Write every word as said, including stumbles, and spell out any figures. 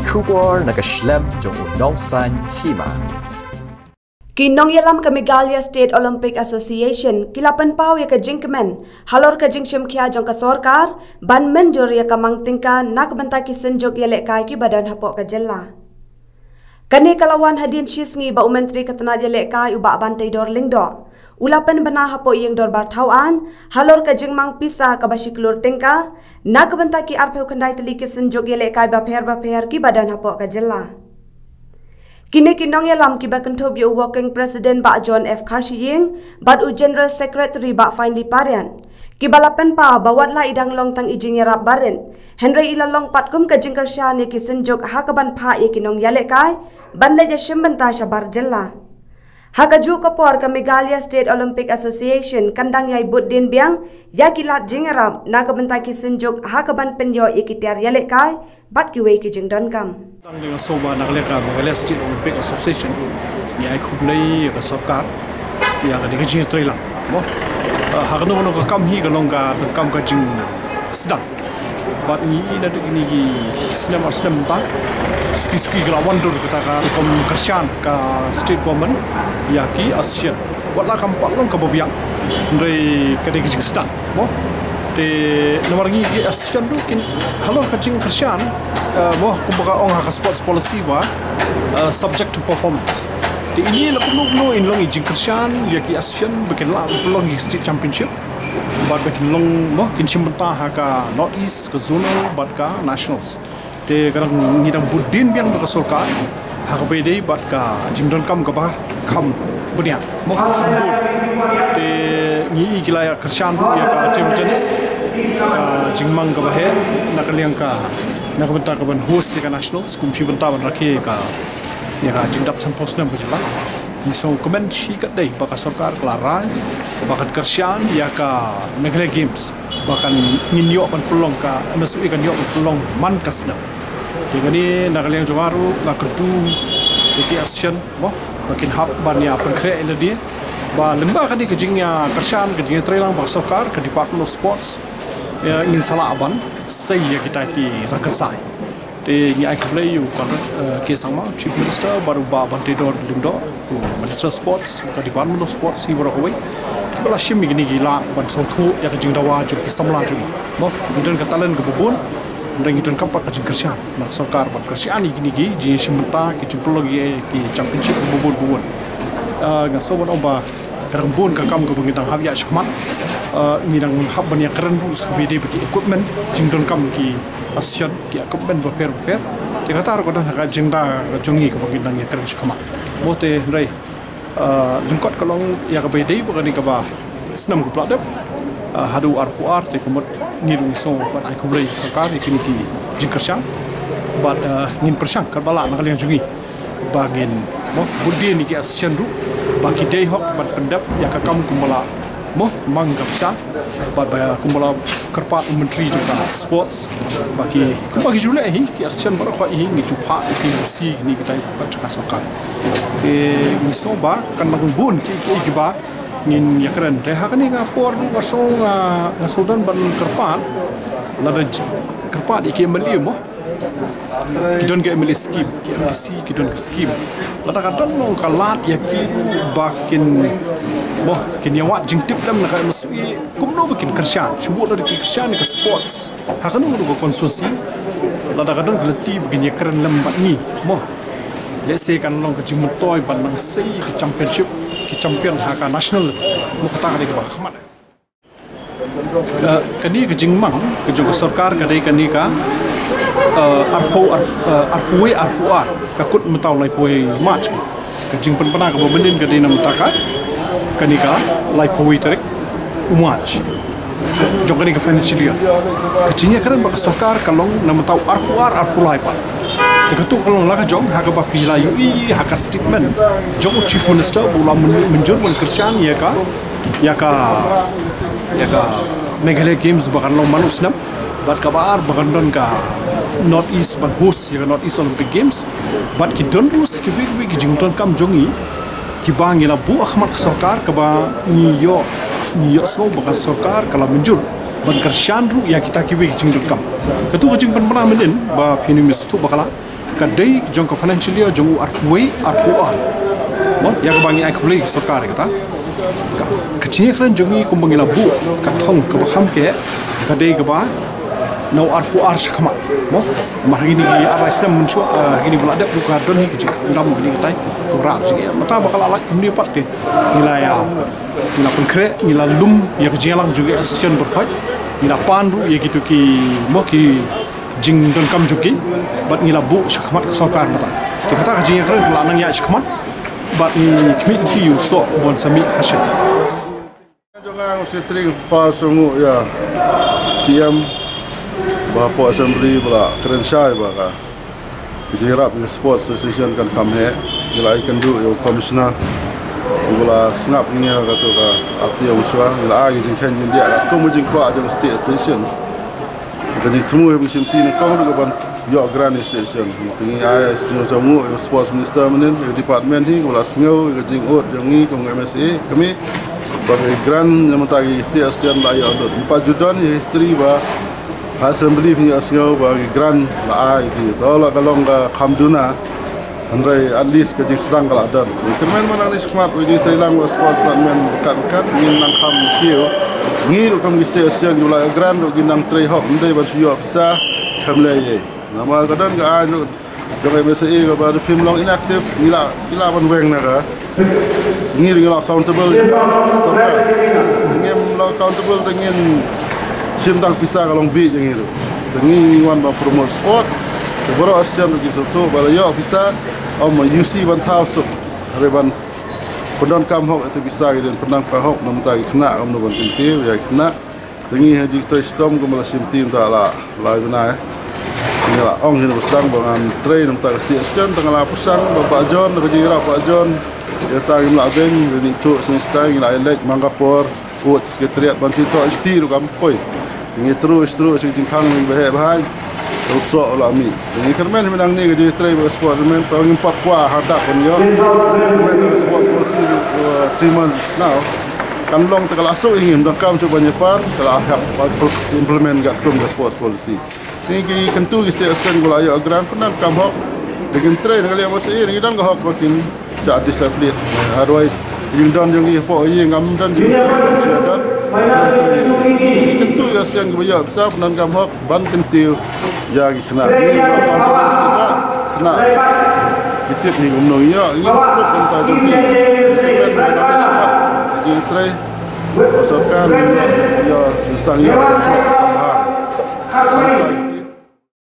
Khubor na ka shlem jong u nongsan hima. Ki nongïalam ka Meghalaya State Olympic Association ki la pynpaw ïa ka jingkmen halor ka jingshim khia jong ka sorkar ban mynjur ïa ka mang tyngka na ka bynta ki synjuk ïalehkai kiba don hapoh ka jylla. Kane ka la wan hadien shisngi ba u Myntri ka tnat ïalehkai u Bah Banteidor Lyngdoh u la pynbna hapoh ïing dorbar thaw aiñ halor ka jingmang pisa kaba shi klur tyngka na ka bynta ki arphew khyndai tylli ki synjuk ïalehkai bapher bapher kiba don hapoh ka jylla. Kine ki nongïalam kiba kynthup ïa u Working President Bah John F Kharshiing bad u General Secretary Bah Finely Pariat kiba la pynpaw ba wat la i dang long tang i jingïarap barit, hynrei i la long pat kum ka jingkyrshan ïa ki synjuk ha kaban phah ïa ki nongïalehkai ban leit ïashim bynta shabar jylla. Ha kajuh ka por ka Meghalaya State Olympic Association kan dang ïai bud dien biang ïa ki lad jingïarap na ka bynta ki synjuk ha kaban pynïoh ïa ki tiar ïalehkai bad kiwei ki jingdonkam. Tang dei nga sngewbha na ka liang ka Meghalaya State Olympic Association ngi ai khublei ïa ka sorkar ïa kane ka jingïatreilang. Mo, ha kano kano ka kam hi ka long ka donkam ka jingsdang. Bad ngi i naduh kine ki snem ar snem mynta suki suki ka la wandur kata ka rukom kyrshan ka state government ïa ki association. Wat la kam pat long kaba biang, hynrei ka dei ka jingsdang. Mo, te namar ngi ki association ruh kin halor ka jingkyrshan, mo, kumba ka ong ha ka sports policy ba subject to performance. Te ini la kumno kumno in long i jingkyrshan ïa ki association ba kin lah ban pynlong ïa ki state championship bad ba kin long, mo, kin shim bynta ha ka North East, ka zonal bad ka nationals. Te ka dang, ngi dang bud dien biang bad ka sorkar ha kaba ïadei bad ka jingdonkam kaba kham bniah, mo, kham bun. Te ngi i ki la ïa kyrshan ruh ïa ka table tennis, ka jingmang kaba heh na ka liang ka, na ka bynta kaban host ïa ka nationals kum shi bynta ban rakhe ïa ka, ïa ka jingdap sanphew snem ka jylla. Ngi sngewkmen shi katdei ba ka sorkar ka la rai ba kan kyrshan ïa ka Meghalaya Games ba kan, ngin ïoh ban pynlong, ka M S O E kan ïoh ban pynlong man ka snem. Te kane na ka liang jong nga ruh nga kyrkhu ïa ki association, mo, ba kin hap ban ïa pynkhreh ïa lade ba lyngba kane ka jingïakyrshan, ka jingïatreilang bad ka sorkar, ka Department of Sports, ïa, ngin sa lah ban sei ïa kita ki rangkyrshan. Te ngi ai khublei ïa u Conrad, eh, K Sangma, Chief Minister, bad u Bah Banteidor Lyngdoh, u Minister Sports, ka Department of Sports hi baroh kawei, kiba la shim ïa kine ki lad ban sngewthuh ïa ka jingdawa jong ki samla jong ngi. Mo, ngi don ka talent kaba bun, hynrei ngi donkam pat ka jingkyrshan na ka sorkar ban kyrshan ïa kine ki jingshim bynta, ki jingpynlong ïa ki championship kaba bun bun. Eh, nga sngewbha ban ong ba ka dang bun ka kam kaba ngi dang hap ïa shakhmat. Eh, ngi dang hap ban ïakren ruh sa kaba ïadei bad ki equipment, jingdonkam ki association, ki equipment bapher bapher. Te kata ruh ka dang ha ka agenda ka jong ngi kaba ngi dang ïakren shakhmat. Mo, te hynrei, eh, lyngkot ka long ïa kaba ïadei bad kane kaba snem kaba la dep, eh, haduh arphew ar, te ka mut ngi ruh ngi sngewbha ban ai khublei ïa ka sorkar ïa kine ki jingkyrshan. Bad, eh, ngin pyrshang katba lah na ka liang jong ngi ba ngin, mo, bud dien ïa ki association ruh ba ki dei hok ban pyndep ïa ka kam kumba la, mo, mang ka pisa. Bad ba kumba la kyrpad u Myntri jong ka Sports ba ki, kumba ki ju leh hi, ki association baroh kawei hi ngi ju phah ïa ki U C, kine kita ki phah jong ka sorkar. Te ngi sngewbha kan nang bun ki, ki, kiba ngin ïakren. Te ha kane ka por ruh nga sngew, nga, nga sngewdon ban kyrpad, lada j-, kyrpad ïa ki M L A, mo, ki don ka M L A scheme, ki M D C ki don ka scheme. Lada ka don long ka lad ïa ki ruh ba kin, mo, kin ïa wad jingtip lem na ka M S O E kumno ba kin kyrshan, shu buh lada ki kyrshan ïa ka sports ha kano kano ka constituency. Lada ka don ka lynti ba kin ïakren lem bad ngi, mo, lehse kan long ka jingmyntoi ban nang sei ka championship, ki champion ha ka national, mo, kata ka dei kaba khmat. Eh, kane ka jingmang ka jong ka sorkar ka dei kane ka, eh, arphew, ar-, eh, arphew wei, arphew ar, ka kut mynta u laiphew wei March. Ka jingpynbna kaba mynnin ka dei na mynta ka, kane ka laiphew wei tarik u March jong kane ka financial year. Ka jingïakren bad ka sorkar ka long na mynta u arphew ar, arphew lai pat. Te katto ka long la ka jong ha kaba phi la ïohi ha ka statement jong u Chief Minister ba u la myn-, mynjur ban kyrshan ïa ka, ïa ka, ïa ka Meghalaya Games ba kan long man u snem. Bad kaba ar ba kan don ka North East ban host ïa ka North East Olympic Games. Bad ki don ruh sa kiwei kiwei ki jingdonkam jong ngi kiba ngi la buh ha khmat ka sorkar, kaba ngi ïoh, ngi ïohsngew ba ka sorkar ka la mynjur ban kyrshan ruh ïa kita kiwei ki jingdonkam. Kato ka jingpynbna mynnin ba phin ym sngewthuh bakla. Ka dei jong ka financial year jong u arphew wei arphew ar. Mo, ïa kaba ngi ai khublei sorkar ïa kata. Ka, ka jingïakren jong ngi kumba ngi la buh ka thong kaba kham keh, ka dei kaba na u arphew ar shakhmat. Mo, mar hangne ki ar lai snem mynshuwa, ah, hangne ba la dep ruh ka don hi ka jingdam kane katai, ka rah jingeh. Mynta ba ka la lait kumne pat te, ngi la ïa, ngi la pynkhreh, ngi la lum ïa ka jingïalang jong ki association baroh khoit. Ngi la pan ruh ïa kito ki, mo, ki jingdonkam jong ki, bad ngi la buh shakhmat ka sorkar mynta. Te kata ka jingïakren ka la nang ïaid shakhmat, bad ngi khmih lynti ïa u soh ban sa mih ha shet. Jong nga u Secretary, pa sngewnguh ïa C M ba hapoh Assembly ba la kren shai ba ka jingïarap ïa ka Sports Association kan kham heh. Ngi la ïakynduh ïa u Commissioner uba la sngap ïa ngi ha kato ka artylli mynshuwa. Ngi la ai ka jingkheiñ jingdiah katkum ka jingkwah jong ka State Association. Te ka jingthmu ha ka shimti nyngkong ruh ka ban ïoh grant ïa ka State Association. Te ngi ai ka jingsngewnguh ïa u Sports Minister mynhynnin, ïa u department hi, kaba la sngew ïa ka jingud jong ngi kum ka M S A, kmie, ba ka grant na ka bynta ka State Association la ïoh lut. Pat ju don ïa ka history ba ha Assembly phin ïohsngew ba ka grant la ai ki, to la ka long ka kham duna. Hynrei at least ka jingsdang ka la don. Kyrmen mynta ngi shakmat, ngi trei lang bad sports department, kat kat ngin nang kham kiew. Ngi ruh kum ki State Association, ngi la grant ruh ngin nang trei hok, ym dei ban shu ïoh pisa khlem leh ei ei. Namar ka don ka aiñ ruh jong ka M S A kaba lada phim long inactive, ngi lah, ngi lah ban weng na ka. Ngi ruh ngi long accountable ïa ka sorkar. Te ngim long accountable te ngin shim tang pisa ka long bih jong ngi ruh. Te ngi wan ban promote sport. Te baroh association ruh ki sngewthuh ba la ïoh pisa, ym ïohi ban thaw suk. Hynrei ban pyndonkam hok ïa ka pisa, ki dei ban pyndonkam hok na ka bynta ki khynnah, kumno ban kyntiew ïa ki khynnah. Te ngi ha jingtrei shitom kumba la shimti mynta la lai bnai. Te ngi la ong hi na ba sdang ba ngan trei na ka bynta ka State Association, te nga la pyrshang ba Bah John, ka jingïarap Bah John, ïa kata ngim lah beiñ, ngi ithuh sngewsih, ngi la ïaleit man ka por, u Secretariat ban pyntoh shithi ruh kam poi. Te ngi through, through sha ka jingkhang ba heh bha. Te u soh u la mih. Te ngi kyrmen mynta ngi ka jingtrei bad ka sport, kyrmen te ngim pat kwah haduh ban ïoh. Kyrmen ka sports policy, uh, three months now. Kan long te ka la suk ïa ngi, ym donkam shuh ban ïa pan, ka la hap ban implement katkum ka sports policy. Te ngi kyntu ïa ki State Association ba la ïoh grant, pyndonkam hok. Te kin trei na ka liang ba shisha ngi don ka hok ba kin shah disaffiliate. Otherwise, ïing don jong ngi hapoh ïing, ngam don jingtrei, ngam shah don. Ngi kyntu ïa ki State Association kiba ïoh pisa, pyndonkam hok ban kyntiew ïa ki khynnah. Ngi ruh accountable ba khynnah ki tip hi kumno ïoh, ngi ruh pynta jong ki. Ngi kyrmen ba ngi shakmat jingtrei ba sorkar, ngi ïoh, ïoh, ngi sdang ïoh, ïoh, ïoh, ïoh,